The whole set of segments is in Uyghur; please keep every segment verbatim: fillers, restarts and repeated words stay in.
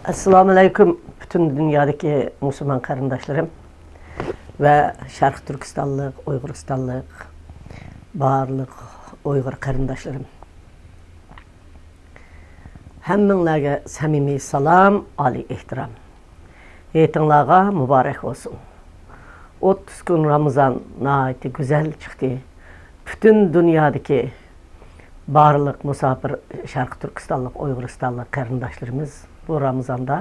ئەسسالامۇئەلەيكۇم، پۈتۈن دۇنيادىكى مۇسۇلمان قېرىنداشلىرىم ۋە شەرقىي تۈركىستانلىق، ئۇيغۇرىستانلىق بارلىق ئۇيغۇر قېرىنداشلىرىم. ھەممىڭلارغا سەمىمىي سالام، ئالىي ئېھتىرام. ھېيتىڭلارغا مۇبارەك بولسۇن. ئوتتۇز كۈن رامىزان ناھايىتى گۈزەل چىقتى. پۈتۈن دۇنيادىكى بارلىق مۇساپىر شەرقىي تۈركىستانلىق، ئۇيغۇرىستانلىق قېرىنداشلىرىمىز بۇ رامىزاندا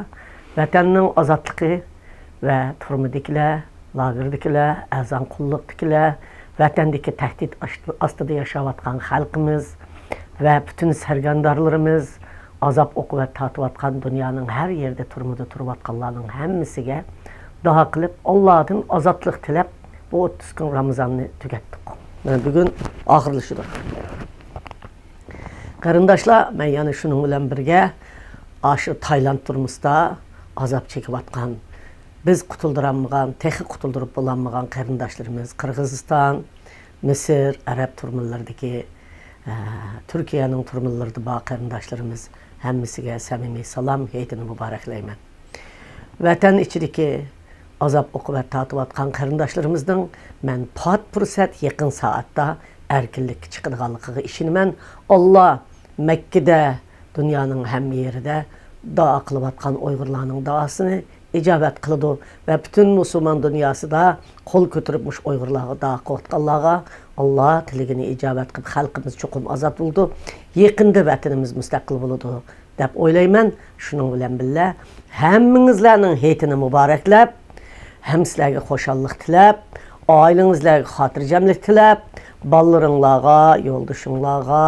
ۋەتەننىڭ ئازادلىقى ۋە تۈرمىدىكىلەر، لاگېردىكىلەر، ئەرزان قۇللۇقتىكىلەر، ۋەتەندىكى تەھدىت ئاست-، ئاستىدا ياشاۋاتقان خەلقىمىز ۋە پۈتۈن سەرگەردانلىرىمىز، ئازاب ئوقۇبەت تارتىۋاتقان دۇنيانىڭ ھەر يېرىدە تۈرمىدە تۇرۇۋاتقانلارنىڭ ھەممىسىگە دۇئا قىلىپ، ئاللادىن ئازادلىق تىلەپ، بۇ ئوتتۇز كۈن رامىزاننى تۈگەتتۇق. مانا بۈگۈن ئاخىرلىشىدۇ. قېرىنداشلار، مەن يەنە شۇنىڭ بىلەن بىرگە ئاشۇ تايلاند تۈرمىسىدا ئازاب چېكىۋاتقان، بىز قۇتۇلدۇرالمىغان، تېخى قۇتۇلدۇرۇپ بولالمىغان قېرىنداشلىرىمىز قىرغىزىستان، مىسىر، ئەرەب تۈرمىلىرىدىكى، ئە، تۈركىيەنىڭ تۈرمىلىرىدە بار قېرىنداشلىرىمىز ھەممىسىگە سەمىمىي سالام، ھېيتىنى مۇبارەكلەيمەن. ۋەتەن ئىچىدىكى ئازاب ئوقۇبەت تارتىۋاتقان قېرىنداشلىرىمىزنىڭ مەن پات پۇرسەت يېقىن سائەتتە ئەركىنلىككە چىقىدىغانلىقىغا ئىشىنىمەن. ئاللا مەككىدە، دۇنيانىڭ ھەممە يېرىدە دۇئا قىلىۋاتقان ئۇيغۇرلارنىڭ دۇئاسىنى ئىجابەت قىلىدۇ ۋە پۈتۈن مۇسۇلمان دۇنياسىدا قول كۆتۈرۈپ مۇشۇ ئۇيغۇرلارغا دۇئا قىلىۋاتقانلارغا ئاللا تىلىكىنى ئىجابەت قىلىپ، خەلقىمىز چوقۇم ئازاد بولىدۇ، يېقىندا ۋەتىنىمىز مۇستەقىل بولىدۇ دەپ ئويلايمەن. شۇنىڭ بىلەن بىللە، ھەممىڭىزلەرنىڭ ھېيتىنى مۇبارەكلەپ، ھەممىسىلەرگە خۇشاللىق تىلەپ، ئائىلىڭىزلەرگە خاتىرجەملىك تىلەپ، بالىلىرىڭلارغا، يولدىشىڭلارغا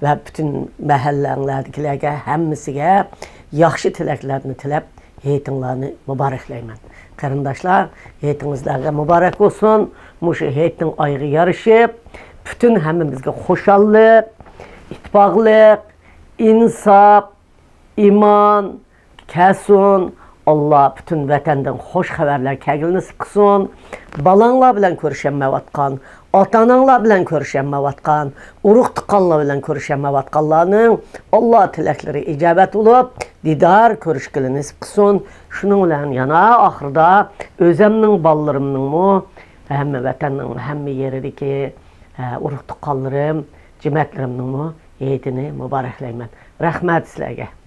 ۋە پۈتۈن مەھەللەڭلەردىكىلەرگە ھەممىسىگە ياخشى تىلەكلەرنى تىلەپ، ھېيتىڭلارنى مۇبارەكلەيمەن. قېرىنداشلار، ھېيتىڭىزلارغا مۇبارەك بولسۇن. مۇشۇ ھېيتنىڭ ئايىغى يارىشىپ، پۈتۈن ھەممىمىزگە خۇشاللىق، ئىتتىپاقلىق، ئىنساپ، ئىمان كەلسۇن. ئاللا پۈتۈن ۋەتەندىن خۇش خەۋەرلەر كەلگىلى نېسىپ قىلسۇن. بالاڭلار بىلەن كۆرۈشەلمەيۋاتقان، ئاتا-ئاناڭلار بىلەن كۆرۈشەلمەيۋاتقان، ئۇرۇق-تۇغقانلار بىلەن كۆرۈشەلمەيۋاتقانلارنىڭ ئاللا تىلەكلىرى ئىجابەت بولۇپ، دىدار كۆرۈشكىلى نېسىپ قىلسۇن. شۇنىڭ بىلەن يەنە ئاخىرىدا ئۆزەمنىڭ بالىلىرىمنىڭمۇ، ھەممە ۋەتەننىڭ ھەممە يېرىدىكى، ئە، ئۇرۇق-تۇغقانلىرىم، جىمەتلىرىمنىڭمۇ ھېيتىنى مۇبارەكلەيمەن. رەھمەت سىلەرگە.